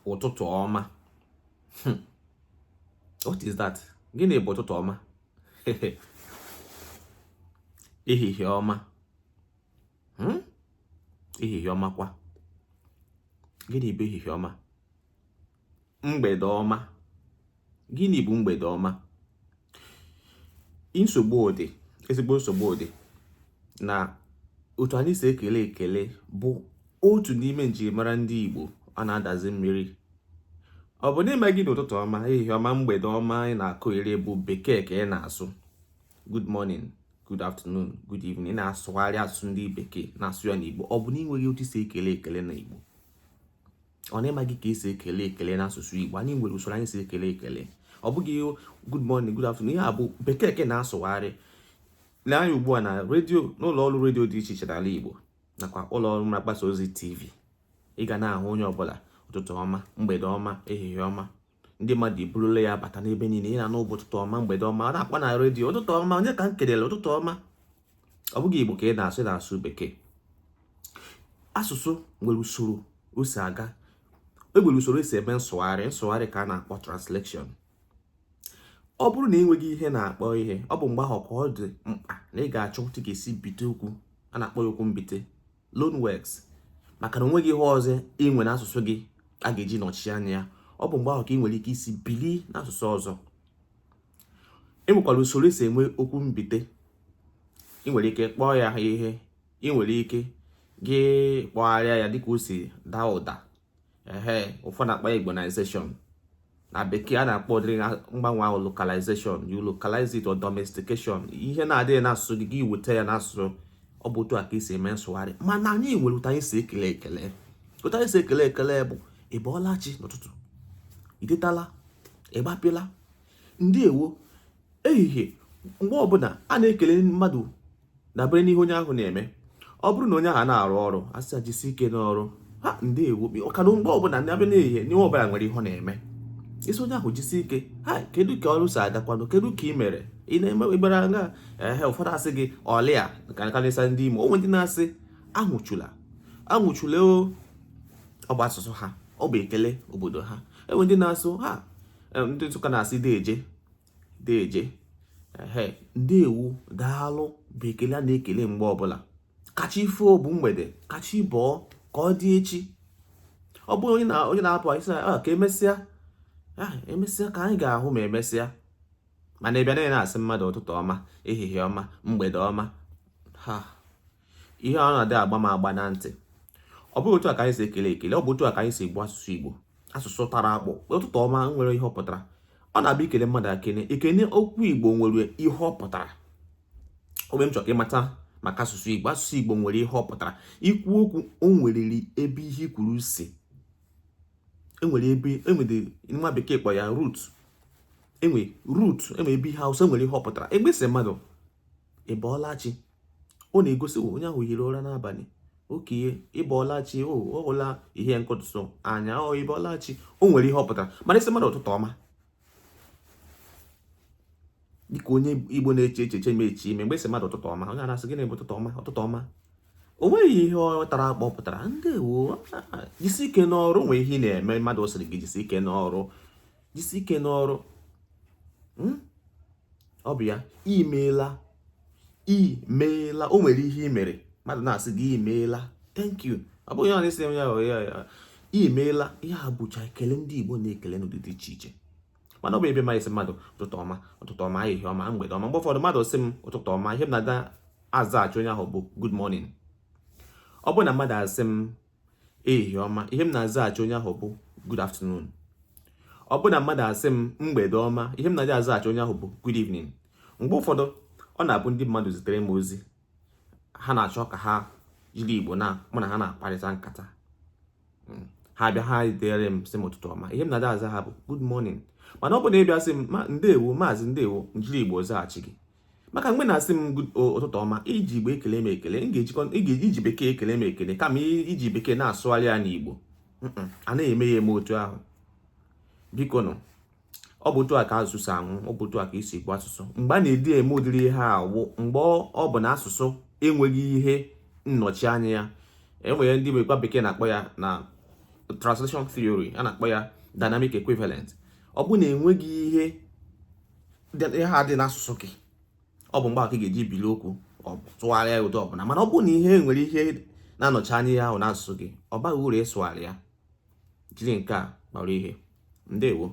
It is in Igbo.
Ụtụtụ ọma. What is that? Gịnị bụ ụtụtụ ọma? Ehihie ọma. Ehihie ọma kwa. Gịnị bụ ehihie ọma? Mgbede ọma. Gịnị bụ mgbede ọma? Nsogbu dị, ezigbo nsogbu dị na otu anyị si ekele ekele bụ otu n'ime njirimara ndị Igbo a na-adazi mmiri. Ọ bụ n'ime gị na ụtụtụ ọma, ehihie ọma, mgbede ọma anyị na-akụgheri bụ bekee ka ị na-asụ. Good morning, good afternoon, good evening. Ị na-asụgharị asụsụ ndị bekee na-asụ ya n'Igbo. Ọ bụ na ị nweghị otu isi ekele ekele na Igbo. Ọ na-ịmaghị ka esi ekele ekele n'asụsụ Igbo. Anyị nwere usoro anyị si ekele ekele. Ọ bụghị good morning, good afternoon. Ihe a bụ bekee ka na-asụgharị. Lee anya ugbu a na redio, n'ụlọ ọrụ redio dị iche iche n'ala Igbo nakwa ụlọ ọrụ mgbasa ozi TV, ị ga na-ahụ onye ọbụla ụtụtụ ọma, mgbede ọma, ehihie ọma. Ndị mmadụ eburula ya bata n'ebe niile. Ị na-anụ ụtụtụ ọma, mgbede ọma, a na-akpọ na redio ụtụtụ ọma, onye ka m kelere ụtụtụ ọma. Ọ bụghị Igbo ka ị na-asụ, ị na-asụ bekee. Asụsụ nwere usoro o si aga. E nwere usoro esi eme nsụgharị. Nsụgharị ka a na-akpọ translation. Ọ bụrụ na ị nweghị ihe na-akpọ ihe, ọ bụ mgbe ahụ ka ọ dị mkpa na ị ga-achọ otu ga-esi bite okwu a na-akpọ ya okwu mbite, loan words, maka na onweghị ihe ọzọ ị nwe n'asụsụ gị a ga-eji nọchie anya ya. Ọ bụ mgbe ahụ ka ị nwere ike isi bili n'asụsụ ọzọ. E nwekwara usoro esi enwe okwu mbite. Ị nwere ike kpọọ ya ihe, ị nwere ike gị kpọgharịa ya dịka o si daa ụda. Ehe, ụfọdụ na-akpọ ya Igbonization. Na bekee a na-akpọ ụdịrị mgbanwe ahụ localization. You localize it, or domestication. Ihe na-adịghị n'asụsụ gị, gị weta ya n'asụsụ. Ọ bụ otu a ka esi eme nsụgharị. Mana anyị nwere otu anyị si ekele ekele. Otu anyị si ekele ekele bụ ị bọọla chi n'ụtụtụ, ị tetala, ị gbapịla, ndeewo, ehihie. Mgbe ọbụla a na-ekele mmadụ dabere n'ihe onye ahụ na-eme. Ọ bụrụ na onye ahụ na-arụ ọrụ, a sị jisi ike n'ọrụ ha, ndeewo. Ọkana mgbe ọbụla na-abịa n'ehihie, n'ihe ọbụla nwere ihe ọ na-eme, isi onye ahụ jisi ike ha, kedu ka ọrụ si agakwanụ, kedu ka ị mere, ị na-eme ịgbara nga. Ehe, ụfọdụ asị gị ọlịa ka karịsịa ndị Imo. Onwe ndị na-asị anwụchula, anwụchula o. Ọ bụ asụsụ ha, ọ bụ ekele obodo ha. Enwe ndị na-asụ ha, ndị Nsụka na-asị deeje, deeje. Ehe, ndeewo, daalụ bụ ekele a na-ekele mgbe ọbụla. Kacha ife bụ mgbede, kacha ịbọọ, ka ọ dị echi. Ọ bụrụ onye na-apụ, anyị sị ka emesịa, emesịa ka anyị ga-ahụ ma emesịa. Mana ị bịa na-asị mmadụ ụtụtụ ọma, ehihie ọma, mgbede ọma, ha ihe ọ na-adị agba m agba na ntị. Ọ bụghị otu a ka anyị si ekele ekele. Ọ bụ otu a ka anyị si egbu asụsụ Igbo, asụsụ tara akpụ. Ụtụtụ ọma nwere ihe ọ pụtara. Ọ na-abịa ikele mmadụ akene ekene. Okwu Igbo nwere ihe ọ pụtara. Ogbe m chọrọ ka ịmata maka asụsụ Igbo. Asụsụ Igbo nwere ihe ọ pụtara. Ikwu okwu, o nweriri ebe ihe i kwuru si. Enwere ebe enwere nwa bekee kpọ ya root. Enwe root, enwe ebe ihe Hausa nwere ihe ọ pụtara. Egbe sị mmadụ ị bọọla chi, ọ na-egosi onye ahụ hiri ụra n'abalị oke. Ị bọọla chi, o ọ hụla ihe nkụtụtụ anya, ọ ị bọọla chi, o nwere ihe ọ pụtara. Mana isi mmadụ ụtụtụ ọma, dịka onye Igbo na-eche echiche ma echi ime, mgbe isi mmadụ ụtụtụ ọma, onye na-asị gịnị bụ ụtụtụ ọma? Ụtụtụ ọma o nweghị ihe ọ tara akpọ pụtara. Ndewo, jisi ike n'ọrụ, nwee ihe ị na-eme. Mmadụ sịrị gị jisi ike n'ọrụ, jisi ike n'ọrụ. Ọ bụ ya imeela, imeela. O nwere ihe ị mere, mmadụ na-asị gị imeela, thank you. Ọ bụghị ọ na-esi ya ya imeela. Ihe a bụcha ekele ndị Igbo na-ekele n'ụdị dị iche iche. Mana ọ bụ ebe mmadụ sị mmadụ ụtụtụ ọma, ụtụtụ ọma, ehihie ọma, mgbede ọma. Mgbe ụfọdụ mmadụ sị m ụtụtụ ọma, ihe m na-ada azaghachi onye ahụ bụ good morning. Ọ bụrụ na mmadụ asị m ehihie ọma, ihe m na-azaghachi onye ahụ bụ good afternoon. Ọ bụrụ na mmadụ asị m mgbede ọma, ihe m na-adị azaghachi onye ahụ bụ good evening. Mgbe ụfọdụ ọ na-abụ ndị mmadụ zitere m ozi, ha na-achọ ka ha jiri Igbo na mụ na ha na-akparịta nkata. Ha bịa, ha dere m sị m ụtụtụ ọma, ihe m na-adị aza ha bụ good morning. Mana ọ bụ na ị bịa sị m ma ndeewo maazị, ndeewo, m jiri Igbo zaghachi gị. Maka mgbe na-asị m ụtụtụ ọma, iji Igbo ekele m ekele, m ga-ejikọ iji bekee ekele m ekele kama iji bekee na-asụgharị ya n'Igbo. A na-eme ya eme otu ahụ? Biko nụ, ọ bụ otu a ka asụsụ si anwụ. Ọ bụ otu a ka esi egbu asụsụ. Mgbe a na-edi eme ụdịrị ihe awụ mgbe ọ bụ na asụsụ enweghị ihe nnọchi anya ya. Enwere ndị bekee na-akpọ ya na Translation theory, a na-akpọ ya dynamic equivalent. Ọ bụ na enweghị ihe ihe a dị n'asụsụ gị, ọ bụ mgbe ka ị ga-eji bili okwu ọ bụ tụgharịa ya ụdị ọbụla. Mana ọ bụrụ na ihe nwere ihe na-anọchi anya ihe ahụ n'asụsụ gị, ọ baghị uru ịsụgharị ya. Jiri nke a kpọrọ ihe. Ndewo.